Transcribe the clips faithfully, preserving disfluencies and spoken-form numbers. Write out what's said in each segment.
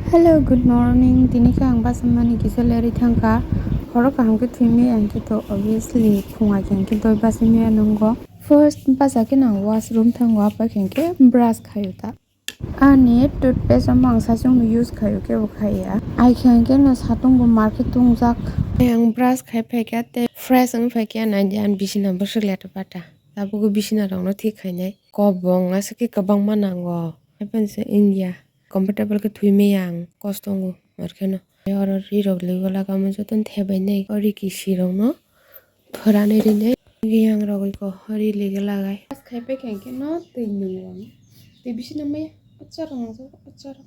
Hello, good morning. Tini khe ang bachai mani kisa lerwi thangkha. Horo kaham khe thwi maya hwnkhe to obviously phunga khe hwnkhe doi bachai maya nungo. First bacha khe nang washroom thango, apai khe hwnkhe brush khaio ta. Ani toothpaste omo ang saichung no use khaio, kebo khaiya. Ai khe hwnkhe no satung bo market tongjak. Ang brush khai phaikha tei fresh wng phaikha, naidi ani bisina bwswk leta pata. Tabuk bisina rokno thik khainai. Kobong aswk khe kwbangma nango. Haikhe se wngya. Comfortable khe thwi maya ang, kosto wngo, ar kheno. Oro ri rok ligo lagamo jotono thebainai, o ri kisi rokno phwranwi rinai. Yang rogwi ko ri ligo lagai. As khai pekha hwnkhe no twi nung rang. Twi bisina maya, achar rang, achar.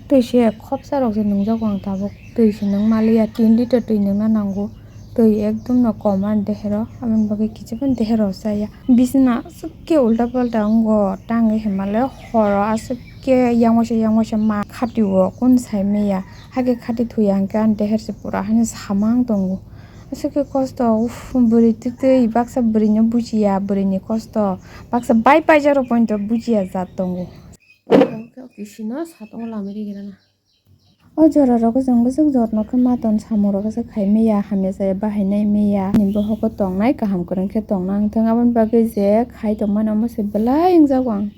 Twi se khopsa rok se nungjago ang tabuk. Twi se nung maliya, tin liter twi nungna nango. Twi ekdom no kom ani dehero, aboni bagwi kichibani dehero chaya. Bisina aswk khe ulta palta wngo, tangwi hwnmale horo aswk khe yang waisa yang waisa ma khatio, kun sai maya. Hakhe khati thuya hwnkhe ani deher se pura haino samang tongo. Aswk khe kosto, uff, bwrwi twi twi baksa bwrwino bujiya, bwrwini kosto. Baksa bai paijak rok pointo bujiya jat tongo. Kisino satungo lamwi rigirana. O jora rogo chwng bwswk jotno khe ma ton, samung rogo se khai maya, hamya chaya bahainai maya. Ani bohogo tongnai kaham kwrwng khe tongna wngthang, aboni bagwi je khai tongmani omo se belai wngjago ang.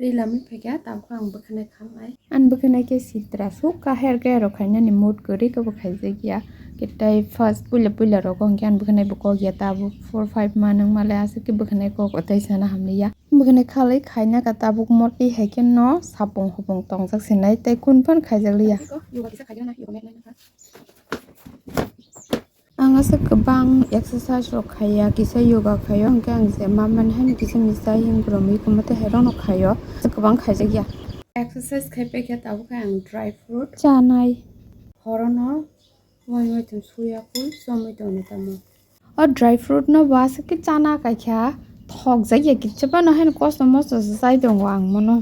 Ri lamwi phaikha, tabukhe ang bwkhanai khalnai. Ani bwkhanai khe sitra suk kaher kaher rok khainani mood kwrwi khe bo khaijakya. Khe tei first puila puila rogo hwnkhe ani bwkhanai bo kok ya, tabuk four five ma nung male aswk khe bwkhanai kok o tei sana hamliya. Bwkhanai khalwi khaina kha tabuk motwi hai khe no sapung hopung tongjak sinai tei kun phano khaijak liya. Ang aswk kwbang exercise rok khaiya, kisa yoga khaio, hwnkhe ang je ma mani haino kisa misa himgromwi kwmwtwi hai rokno khaio, aswk kwbang khaijakya. Exercise khai paikha tabukhe ang dry fruit chanai. Horono wai wai thum suya kul chomwi tongni tamo. O dry fruit no bo aswk khe chana kaikha, thokjak ya, kichibano haino kosto mosto se chai tongo ang mono.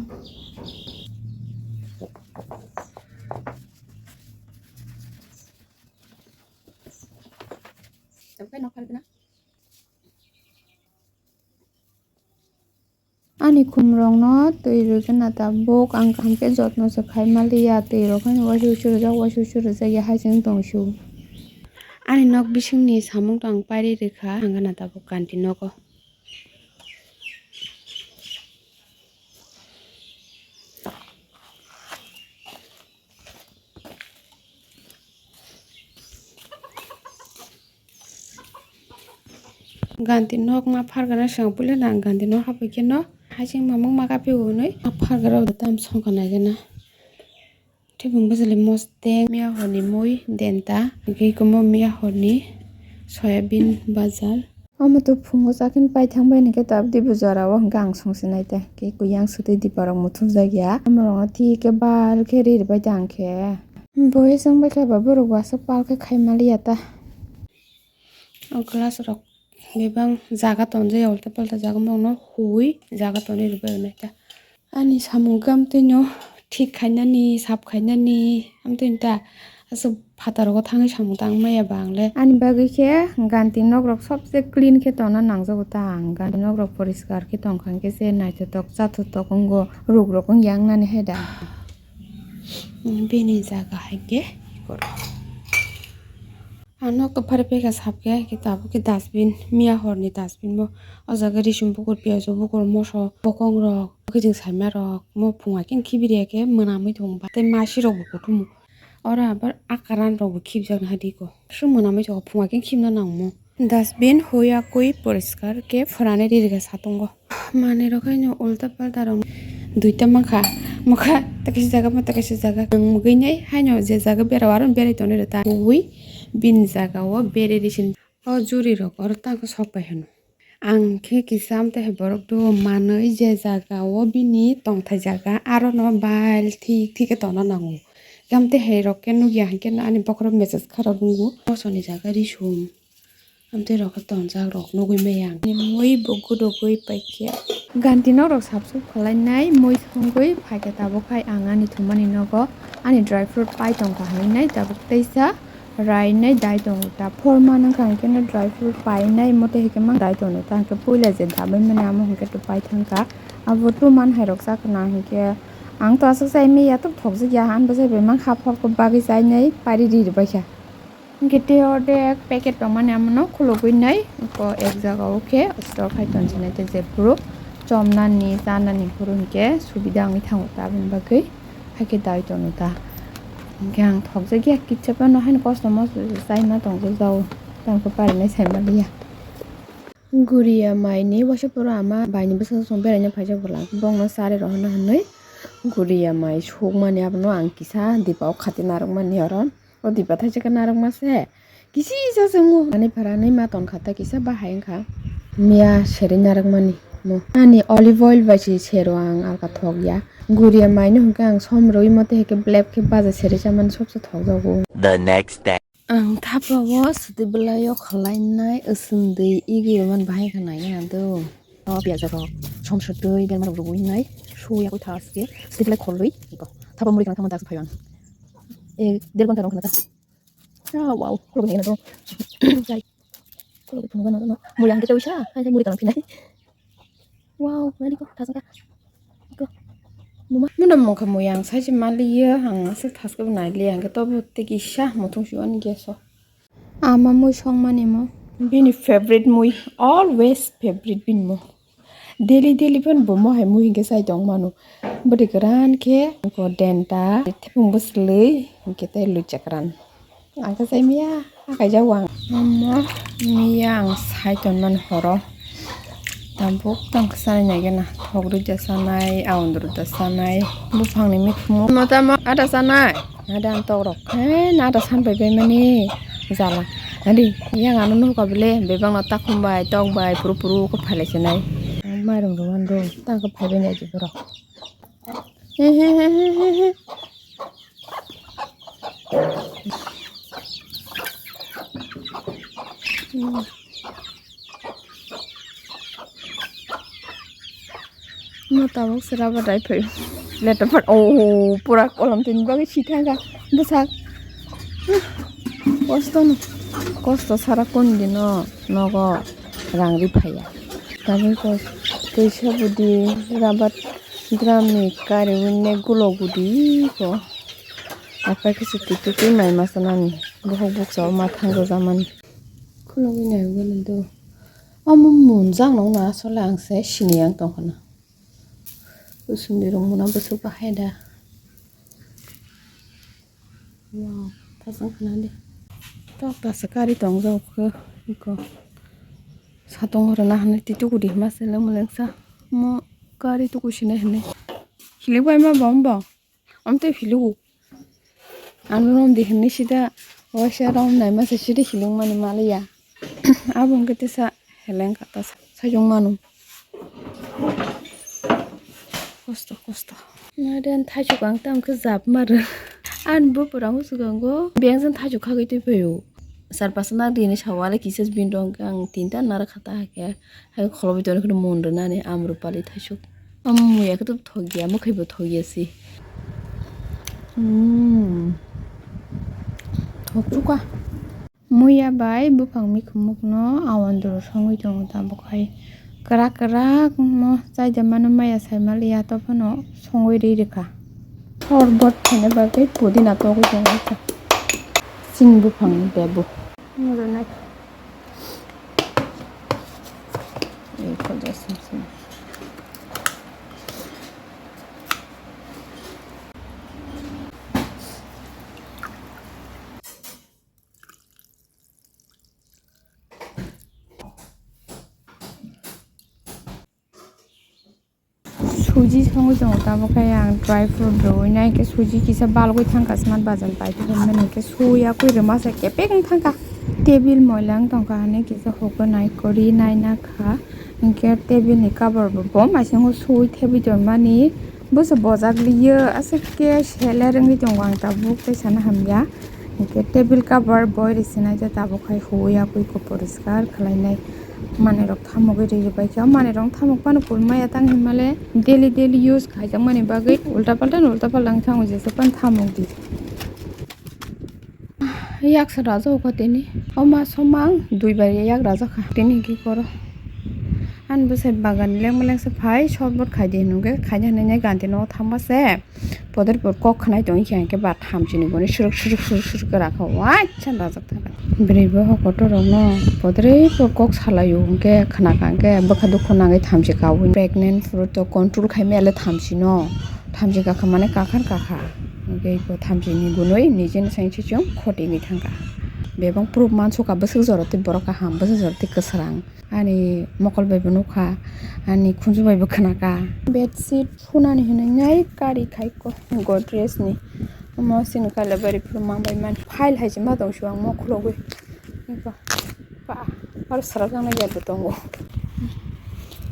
Ani khumrokno twi rwgena tabuk ang kaham khe jotno se khai maliya, twi rok haino waisa waisa rwjak, waisa waisa rwjak ya hai se wng tong su. Ani nok bisingni samung tang pairi rwkha, ang gana tabuk kanti nogo. Ganti nok ma phargana siyang puila nang ganti nok habai khe no hasing mamang ma kapi hwnwi ma phargara tam songkha nai gana. Thibung bwsali mosteng miya horni mui denta hwnkhe komo miya horni soyabin bajar. Omo to phungo chakhin pai thang bai hwnkhe tabdi bo jora o hwnkhe ang songse nai ta khe kuyang swtwi dipa rok muthubjak ya. Omo rok no thik khe bal khe ri rwbai ta ang khe. Bo heseng bai khe ba borok bo aswk pal khe khai maliya ta. O glass rok bebak jaga tonjak ya ulta palta jaga mano hui jaga tonwi rwbai rwnai ta. Ani samung khe amtwino thik khainani, sap khainani, amtwini ta aswk phataro thangwi samung tang maya ba ang le. Ani bagwi khe ganti nok rok sobse clean khe tongna nangjago ta ang. Ganti nok rok poriskar khe tongkha hwnkhe se naithotok chathotok wngo, ruk rok wng yang nani hai da. Bini jaga hai khe. Ano kwphar peka sap khe, khe tabuk khe dustbin, miya horni dustbin bo. O jaga risum bukur, piyaj bukur, moso, bokong rok, kwchwng saima rok, mo phunga khe khibiri ya khe mwnamwi tongo ba. Tei masi rok bo kuthum. Oro abar akaran rok bo khibjak naha di ko. Aswk mwnamwi tongo, phunga khe khibna nang mo. Dustbin huya kwi poriskar khe phwrani ri rwkha satungo. Manwi rok haino ulta palta rok duita mankha, mokha takaisa jaga ma takaisa jaga. Nwng mugwi nai haino je jaga berao aro berai tonwi rwta. Kubui bini jaga o bereri sin. O juri rok oro tangkhe sok pai hwno. Ang khe kisa amtwi hai borok do manwi je jaga o bini tongthai jaga aro no bal thik thik khe tongna nango. Amtwi hai rok khe nukya hinkhe ani bokhorok message kharok nukgo. Mosoni jaga risum. Amtwi rok khe tonjak rok nugwi maya ang. Mui bo gudugwi paikhe. Ganti nok rok sap sup khwlainai mui thwngwi phaikhe tabuk hai ang ani thumani nogo ani dry fruit pai tongkha hinwi nai tabuk teisa rainai dai tongo ta phorma nangkha hinkhe no dry fruit painai mote hinkhe mang dai tongo ta hinkhe puila je dabai mani amo hinkhe to pai thangkha abo two man hai rok chakna hinkhe Ang to aswk chai maya, tok thokjak ya, han bwsai bai mang kha, phor khe bagwi chainai pari ri rwbaikha. Hwnkhe tei ordek packet tongmani, amono khulugwi nai, eko ek jaga o khe store khai tonsinai, tei jephuru chomnani, chanani phuru hwnkhe subida wngwi thango ta, aboni bagwi haikhe dai tono ta. Hwnkhe ang thokjak ya, kitsa phano haino kosto mosto chaima tongjak jao, tamo khe parinai saimaliya. Guriya maini waisa poro ama baini bwskango chwng beraina phaijak bwla, bongno chari rohorna hinwi guriya mai sukmani, abono ang kisa dipa o khati narwkmani oro. O dipa thaisa khe narwkma se kisi se chwngo. Ani pharani ma tonkha ta kisa bahai wngkha. Miya seri narwkmani mo. Ani olive oil bai se sero ang alka thok ya. Guriya maino hwnkhe ang som rwi mote hwnkhe black khe baja seri chamani sobse thokjago. The next day. Ang thapao swtwi bwlaio khwlainai swngdwi igwi rwmani bahai khe naina do. O piyaj rok, som swtwi, berma rok rwgwi nai, suya koi thaske, swtwi bwlai kholwi, iko. Thapa muri kana thangma dak phayon. E, der ghonta rok khna ta. Ah, wow, khulugwi nai do. Chai. Khulugwi phunukgwi nai do. Mui ang khe tawisa, hai hai muri kana phinai. Wow, nani ko, thasang ka. Iko. Muma. Muna mungkha mui ang saisi maliya, ang aswk thaske bo nailiya, ang khe tobo tei kisa muthung si ani gas o. Ama mui songmani mo. Bini favorite mui, always favorite bini mo. Daily daily phano bo mo hai mui hinkhe sai tong mano. Bwtwi kwran khe ko denta, thepung bwswlwi hinkhe tei lwi chakran. Ang khe sai miya, a kaijak wang. Omo miya ang sai tongmani horo. Tambuk tang sanai nai gana. Thok rwja sanai, aundru da sanai. Buphangni mikhumu. Mata ma ada sanai. Ada ang tok rok. He, na ada san pai pai mani. Jala. Adi, yang ano nuka bele. Bebang no takhum bai, tok bai, puru puru ko phalai sanai. Ang mairung rwman do. Tang ko phai bai nai borok. He, he, he. Mo tabuk se rubber dai phai. Leto phat, oh, pura kolom tini bagwi si thangkha bwsak. Kosto no, kosto sara kon dino nogo rang ri phaiya. Tabuk ko kaisa budi rubber drum ni kari winne gulo gudi ko. Apa khe se twi twi twi mai ma sanani. Bohok bukcha o ma thang rwjamani. Khulugwi nai gwnwi do. Omo munjak nung na asole ang se sini yang tong khna. Usum di rung muna bwswk bahai da. Wow, thasang khna di. Tok ta se kari tong jao khe iko. Satong rwna hinwi twi tuku di hwnba se lengma lengsa. Mo kari tuku sinai hinwi. Hilik bai ma bom bo. Amtwi philugo. Ano romdi hinwi sida waisa rom naima se sida hilung mani maliya. Abo hwnkhe tesa heleng kha ta sajung mano. Kosto, kosto. Madan thaichuk ang tam khe jap maro. Ani bupura musugango bengsan thaichuk khagwi twi phaio. Sar pasa nak dini sawale kisa bini rong ang tinta nara khata hakhe. Hai kholobi toni kheno mun rwnani amrupali thaichuk. Omo muya khe to thokya, mwkhai bo thokya se. Hmm. Thokchuka. Muya bai buphang mikhumukno awandru songwi tongo tabuk hai. Kwrak kwrak mo chaida mano maya sai maliya to phano songwi ri rwkha. Sorbot khaina bagwi pudina togwi tongo. Sing buphang ni bebo. Nurunai. Ei, kho jasam sini. Suji songwi tongo, tabuk khe ang dry fruit rwui nai khe suji kisa balgwi thangkha smat bazar pai thangmani khe suya kwi rwma se kepeng thangkha. Table moila wng tongkha hwnwi kisa hukui nai kwrwi nai nakha, hinkhe table ni cover bo bo maisingo suwi thebwi tonmani bwsa bojak liya aswk khe seler wngwi tongo ang tabuk tei sana hamya. Hinkhe table cover boi rwsinai khe tabuk khai huya kwi khe poriskar khlainai. Manwi rok thamogwi rwbaikha. O manwi rok thamok phano pul maya tang hinmale daily daily use khaijakmani bagwi ulta palta no ulta palta wngkha, jesa phano thamok di. Yaksa rajak kha tini. O ma somang dui bar yak rajak kha tini hinkhe koro. Ani bwsai bagan lengma lengsa phai, shortcut khaidi hinwi khe khaina hinwi nai ganti no thangma se. Podor pod kok khanai tong khe, hwnkhe ba thamchini goni suruk suruk suruk suruk khe rakha. Waisa dajak thangkha. Bwrwi bo hokoto rok no podor pod kok salaio hwnkhe khna kha hwnkhe bwkha dukhu nangwi thamchi kaui. Pregnant phuru to control khai maya le thamchi no. Thamchi kakha mane kakhar kakha. Hwnkhe iko thamchini gunui nijeni sainsi chwng khoti wngwi thangkha. Bebak proof mansukha bwswk jora tei borok kaham, bwswk jora tei kwsrang. Ani mokol bai bo nukha, ani khunju bai bo khwnakha. Bedsheet phunani hinwi nai kari khai ko Godrej ni. Omo chini kailabari phuru mang bai mani. File hai se ma tong su ang mo khulogwi. Ba, aro sara jang nai ya bo tongo.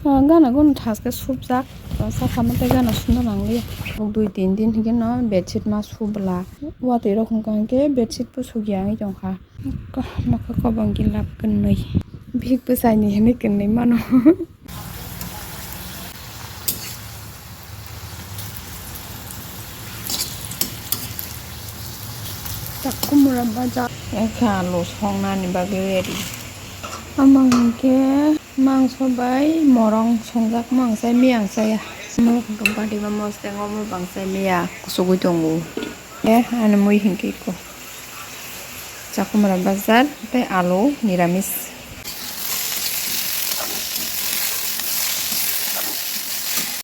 Ah, gana gunu thaske supjak. Saka mate gana sunda nang liya. Dui tin din hingke no bedsheet ma subla. Watwi rok hwnka hwnkhe bedsheet bo sugya wngwi tongkha. Ko-, mokhe kobong gilap kwnwi. Bihik bwsaini hinwi kwnwi mano. Takhumra baja. Ekha alu songnani bagwi ready. Omo hinkhe mangso bai morong songjak, mangsa miyang saya. Omo hinkhe badi ba mosdeng omo bangsa miya kusugwi tongo. Eh, ani mui hinkhe iko. Chakumra bazar tei alu niramis.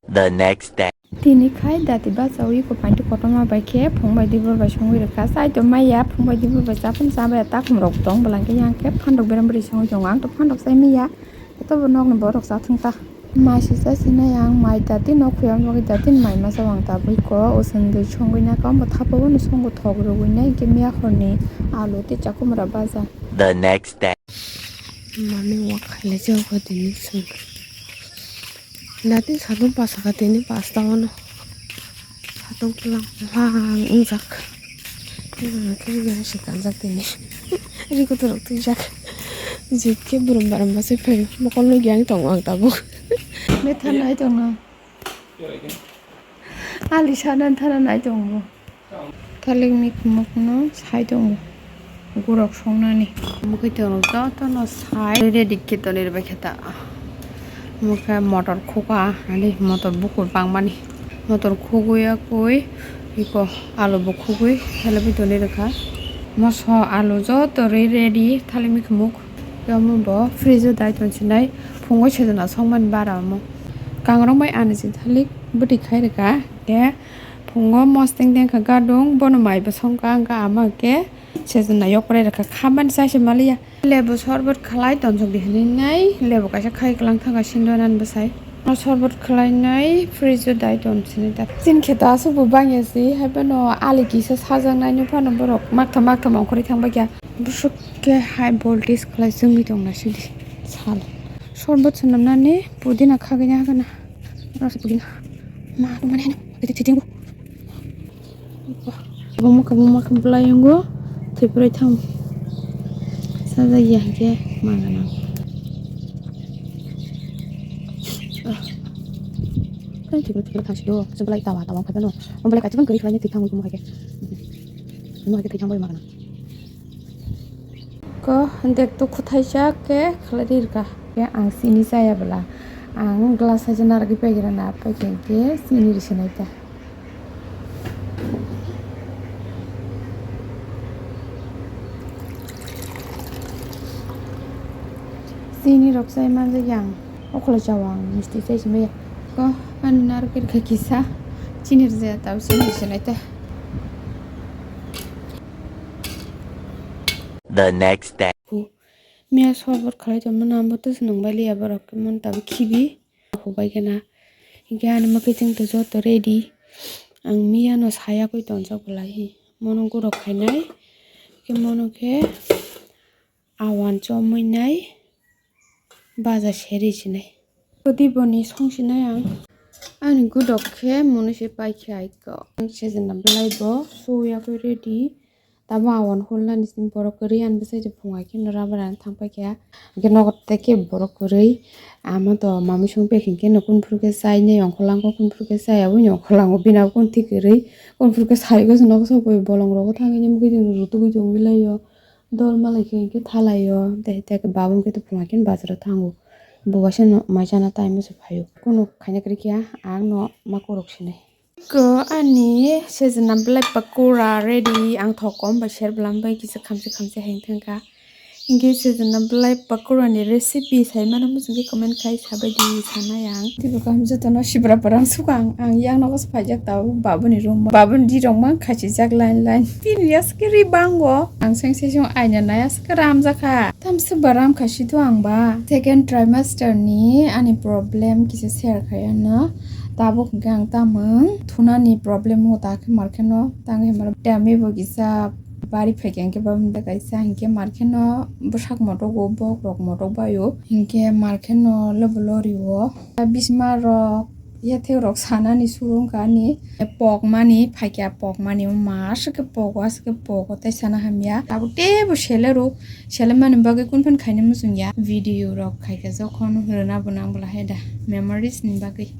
The next day. Tini khai dati bachawi ko painti kotorma bai khe phung bai dibor bai songwi rwkha. Chai to maya phung bai dibor bai chapung chabaya takhum rok tong bwlangkhe yang khe phandok berem bwrwi songwi tongo. Ang to phandok chai maya. Jotobo nokni borok chathwng ta. Mai sisa sinai ang mai dati nok khuyam bagwi dati mai masa wng tabwi ko o chwngwi songwi na kamo thapobo ni songo thok rwgwi nai hinkhe miya horni alu tei chakumra baja. The next day. Mami wak khailai jagwa tini chwng. Dati satung pasaka tini pasta wano. Satung kilang lang wngjak. Kilang khe gana se kanjak tini. Rikotwi rok twijak. Jit khe burum baram bachai phaio. Mokol nugya ang tongo ang tabuk. Betha nai tongo. Ali sana thana nai tongo. Thalik ni khumukno sai tongo. Gurok songnani. Mukhuitwrwng jotono sai ready khe tonwi rwbaikha ta. Omo khe motor khukha, ani motor bukur bangmani. Motor khugwi yakwi iko alu bo khugwi helebwi tonwi rwkha. Moso alu joto re-, ready, thalikni khumuk. Omo bo fridge o dai tongsinai, phungo sejana songmani bara omo. Kangrok bai ani se thalik bwtwi khai rwkha. Khe phungo mosdeng dengkha gadung, bono mai bo songkha, wngkha ama khe sejana yokrai rwkha, khamani chai se maliya. Lebu sorbot khlai tonsok di hinwi nai, lebu kaisa khai kwlang thangkha sindonani bwsai. O sorbot khlai nai fridge o dai ton sini ta. Chini khe ta aswk bo bangya si, hai phano ali kisa sajak nai nw phano borok maktham maktham ongkhorwi thang bai kha. Bwswk khe high voltage khlai chwngwi tong nai sidi sal. Sorbot swnam nani pudina khagwi nai hagana. Rasa pudina. Ma, tumani heno. Titi, titi, titi. Kwbangma, kwbangma khe bwlai wngo, thwiphrai thang. Sajak ya hwnkhe ma gana. Ah. Tei thwiphrai, thwiphrai thang sio, se bwlai tawa, tawa wngkha phano. O bwlai kaisa bang kwrwi khlaina thwi thang wi tongmo hai khe. Omo hai khe thwi thang bai ma gana. Ko dek to khwthaisa khe khlai ri rwkha. Khe ang chini chaya bwla, ang glass hai se narwgwi paigira na, paikhe khe chini ri sinai ta. Chini rok chai manjak yang, okholo chao ang misti chai se maya. Ko ani narwgwi rwkha kisa, chini rijaya tabuk chini ri sinai ta. The next day. Miya sorbot khlai tongmani abo to se nung bai liya borok, mon tabuk khibi. Hubai khe na. Hinkhe ani mwkhwi chwng to joto ready. Ang miya no saya kwi tonjak bwlai hi. Mono gurok khainai. Hinkhe mono khe awan chomwi nai. Baja seri sinai. Kodi boni song sinai ang. Ani gudok khe munu se pai khe ai ko. Ang sejena belai bo suya khe ready. Tamo awan hulnani sini borok kwrwi ani bwsai phunga khe no rubber ani thang pai kha. Hwnkhe nogo tei khe borok kwrwi. Amo to mamwi song pai khe no kun phuru khe chai nai ongkholango kun phuru khe chai aboni ongkholango bini abo kun thik kwrwi. Kun phuru khe sai gw se nogo sok bai bolong rogo thangwi mukhe tongwi rutugwi tongwi lai o. Dol malai khe hinkhe thalai o, tei, tei khe babung khe to phunga khe bazar o thango. Bo waisa no mai chana tai musu phaio. Kunu khaina kwrwi khe ang no ma kuruk sinai. Ko ani sejna belai pakura ready, ang thok kom bai ser bwlam bai kisa khamse khamse hai thangkha. Hinkhe sejna belai pakura ni recipe sai mano muchungkhe comment khai sabai di sanai ang. Teibo kaham jotono sibra parang sukha ang, ang yang nogo se phaijak tabuk babuni room, babuni di rok mang khachijak line line. Bini yaske ri bango. Ang seng sesong aina nai aske ram jakha. Tamse ba ram kha si to ang ba. Second trimester ni ani problem kisa share khai ano. Tabuk hwnkhe ang tamung thunani problem o ta khe mar kheno tang khe mar dami bo kisa bari phaikhe hwnkhe babini da kaisa hwnkhe mar kheno bwsak motok o bok rok motok bai o hwnkhe mar kheno lobo lori o bisma rok. Yathek rok sanani suru wngkha ani pokmani, phaikya pokmani, o ma aswk khe pogo, aswk khe pogo tei sana hamya. Tabuk teibo selero, selemani bagwi kunphano khaina muchungya. Video rok khaikha jokhon rwna bo nang bwla hai da, memories ni bagwi.